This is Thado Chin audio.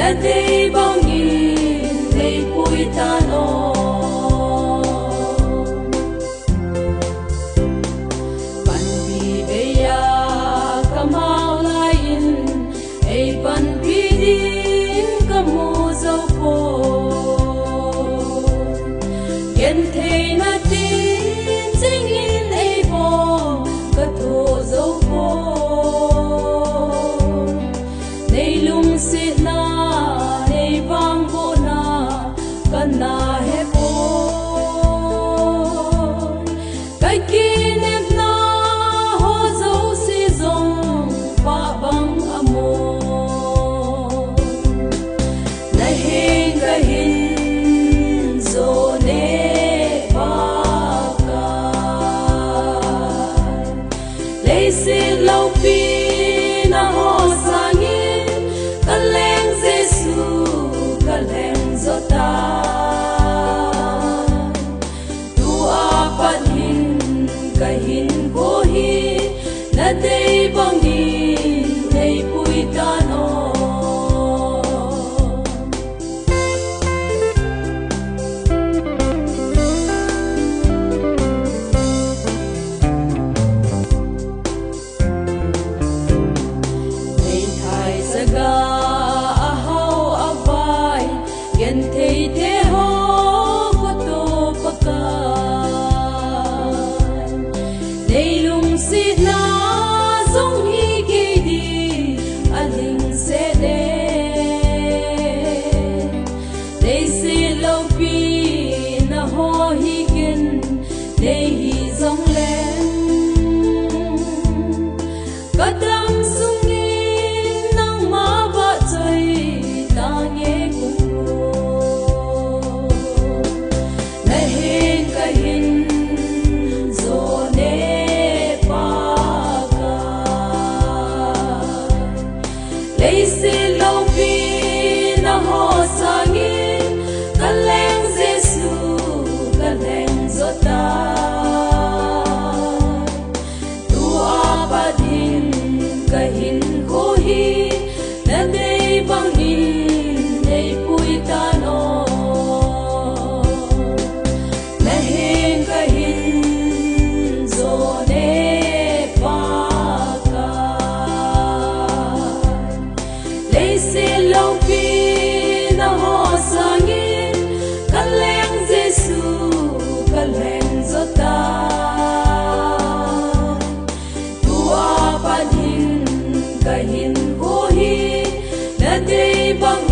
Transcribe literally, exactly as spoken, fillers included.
Nadei bangin neipui tan o. Panpi beiya kamau laiyin, eipanpi ding kamu jou poi. Gentheina tin chingin eiboh kathoh jou poi. Neilungsetna, neivangbohna kana hepoi. Kakinepna ho jouse jong pah bang amo. Nahenga hin jone Pakai. Leiset loupina ho sangin kaleng Jesu kaleng jotan. Tua pat hin kahinkho hi nadei bangin neipui tan o. Neithai chaga ahao avai, genthei teho khoto Pakai. Neilungsetna jong hi kei din alhingset e. Leiset loupina ho hi ken nei hijongleng, kadam sungin nangma vahchoi tange kong. Nahenga hin jone Pakai. Leiset loupina ho sangin kaleng Jesu kaleng jotan. Tua pat hin kahinkho hi nadei bangin neipui tan o. Nahenga hin jone Pakai. Leiset loupina ho sangin kaleng Jesu kaleng jotan. Tua pat hin kahinkho hi nadei bang